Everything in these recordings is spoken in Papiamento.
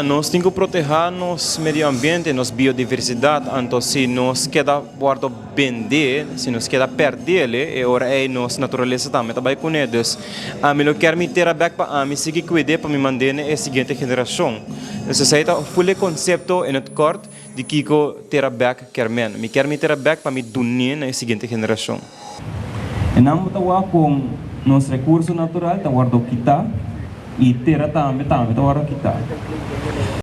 Nos tin ku protehá nos medio ambiente, nos biodiversidat, anto si nos keda wòrdu bendé, si nos keda pèrdele, e ora ei nos naturalesa tambe ta bai kuné. Dus ami lo kier mi tera bèk pa ami sigui kuid'é pa mi mand'é na e siguiente generashon. Dus esei ta ful e konsepto in het kort di kiko tera bèk kier men. Mi kier mi tera bèk pa mi dun'é na e siguiente generashon. E nan bo ta wak kon nos rekurso natural ta wòrdu kitá i tera tambe tambe ta wòrdu kitá.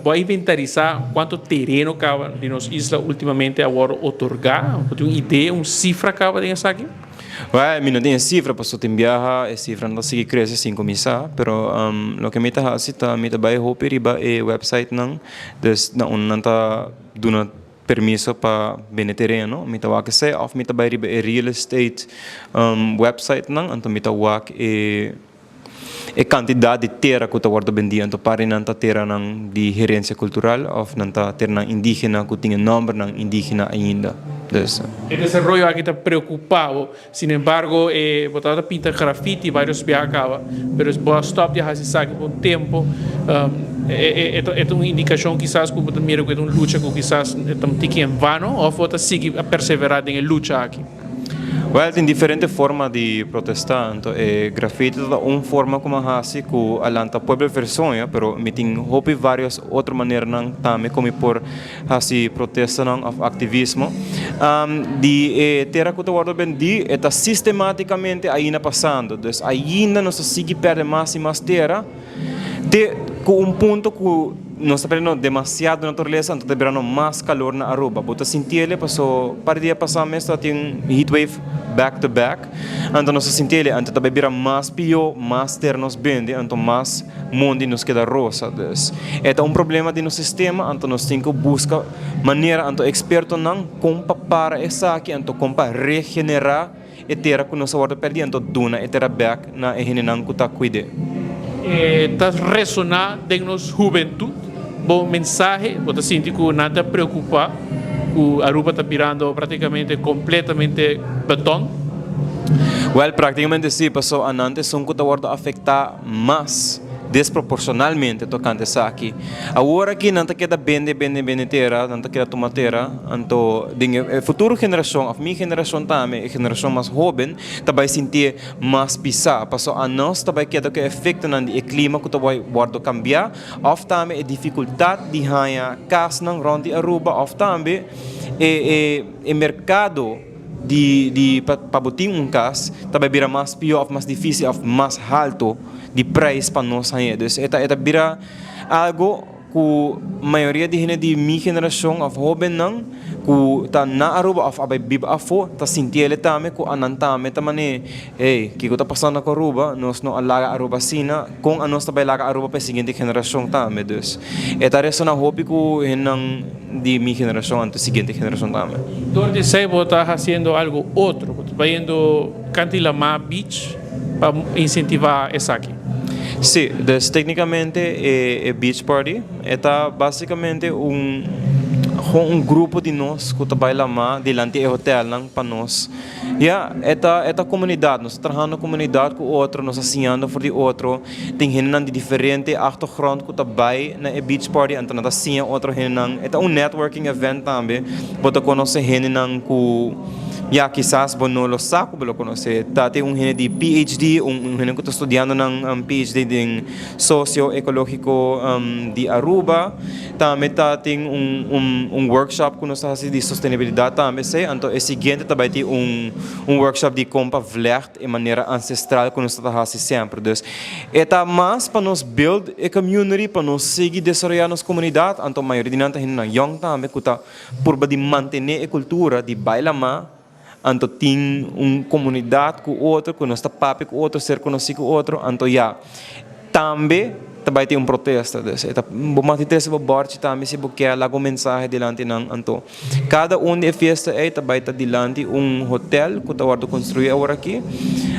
Bo a inventarisá kuantu tereno kaba di nos isla últimamente a wòrdu otorgá? Bo tin un idea, un sifra kaba den esaki? Wèl, mi no tin e sifra pasobra tin biaha e sifranan ta sigui krese sin kuminsá, pero loke mi ta hasi ta mi ta bai hopi riba e wèpsaitnan, dus na unda nan ta duna permiso pa bende tereno, mi ta wak esei of mi ta bai riba e real estate website nan, anto mi ta wak e e kantidat di tera ku ta wòrdu bendí, anto par di nan ta teranan di herensia kultural of nan ta teranan indígena ku tin e nòmbernan indígena ainda. Dus. E desaroyo aki ta preokupá bo. Sin embargo, e bo tabata pinta grafiti varios biaha caba, pero bo a stop di haci esaki pa un tempo. E ta un indicacion kisas cu bo ta mira cu e ta un lucha cu kisas ta un tiki en vano of bo ta sigui a persevera den e lucha aki? Well, tin diferente forma di protesta, anto e grafiti ta un forma cu mi a haci cu a lanta pueblo versoña, pero mi tin hopi varios otro maneranan tambe cu mi por hasi protestanan òf aktivismo di e tera ku ta wòrdu bendí e ta sistematikamente ainda pasando. Dus ainda nos ta sigui pèrdè mas i mas tera te ku un punto ku nos ta pèrdiendo demasiado naturalesa anto ta birando mas kalor na Aruba. Bo ta sintiel paso par di dia pasá mes ta tin heat wave back to back anto nos ta sintiel anto ta bai bira mas pió mas tera nos bende anto mas Mondi nos keda rosa. Dus e ta un problema di nos sistema, anto nos tin ku buska manera, anto ekspertonan kon pa para esaki, anto kon pa regenerá e tera ku nos a wòrdu pèrdí, anto duna e tera bèk na e hendenan ku ta kuid'é. E ta resoná den nos hubentut. Bo mensahe, bo ta sinti ku nan ta preokupá ku Aruba ta birando práktikamente kompletamente beton? Wèl, práktikamente sí, pasobra nan ta esun ku ta wòrdu afektá mas desproporcionalmente tocante esaki. Awor aki nan ta keda bende, bende, bende tera, nan ta keda tuma tera, anto den e futuro generacion of mi generacion tambe, e generacion mas hoben, ta bay sintié mas pisá, paso anos ta bay keda cu e efectonan di e clima cu ta bay wordo cambia, of tambe e dificultad di haña casnan rond di Aruba, of tambe e e e mercado. di di pa pa bo tin un kas ta bai bira mas pió òf mas difísil òf mas haltu di preis pa nos hañ'é. Dus e ta e ta bira algu ku mayoria di hende di mi generashon òf hóbennan ku ta na Aruba òf a bai biba afó ta sinti el tambe ku anan tambe ta manera hey kiko ta pasando ku Aruba nos no a laga Aruba asina kon anos ta bai laga Aruba pa e siguiente generashon tambe. Dus e ta resoná hopi ku hendenan. Di mi generacion anto siguiente generacion tambe. Dor di esei bo ta haciendo algo otro, bo ta bayendo Canti Lamá Beach pa incentiva esaki. Si, dus tecnicamente e beach party e ta basicamente un gewoon un grupo di nos cu ta bay lamá dilanti e hotelnan pa nos. Ya, e ta e ta comunidad, nos ta trahando comunidad cu otro, nos ta siñando for di otro. Tin hendenan di diferente achtergrond ku ta bai na e beach party anto nan ta siña otro hendenan. E ta un networking event tambe. Bo ta konosé hendenan ku ya kisas bo no lo sa ku bo lo konosé. Ta tin un hende di PhD, un hende ku ta studiando nan PhD den socio-ecológico di Aruba. Tambe ta tin un un workshop ku nos ta hasi di sostenibilidat tambe esei. Anto e siguiente ta bai tin un un workshop di kon pa vlecht. E manera ancestral cu nos ta ta haci semper. Dus e ta mas pa nos build e community, pa nos sigui desaroya nos comunidad. Anto mayoria di nan ta hendenan yong tambe cu ta purba di mantene e cultura di baila ma. Anto tin un comunidad cu otro, cu nos ta papia cu otro, ser conoci cu otro. Anto ya. Tambe ta bai tin un protesta. Dus e ta bo mati trese bo bòrchi tambe si bo kier laga un mensahe dilanti nan. Anto kada un di e fiesta ei ta bai ta dilanti un hotel ku ta wòrdu konstruí aworakí.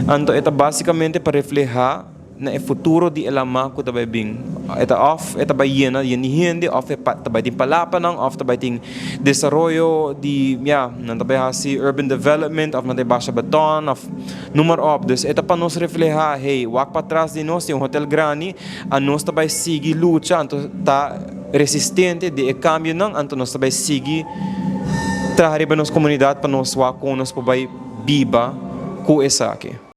Anto e ta básikamente pa reflehá na e futuro di e lamá ku ta bai bin. E ta òf e ta bai yena yen di hende òf e ta bai tin palapanan òf ta bai tin desaroyo di ya nan ta bai hasi urban development òf nan ta bai basha beton òf Noem maar op. Dus e ta pa nos refleha, hey, wak patras di nos tin un hotel grandi, anos ta bai sigui lucha, anto ta. resistente di e kambionan, anto nos ta bai sigui traha riba nos komunidat pa nos wak kon nos por bai biba ku esaki.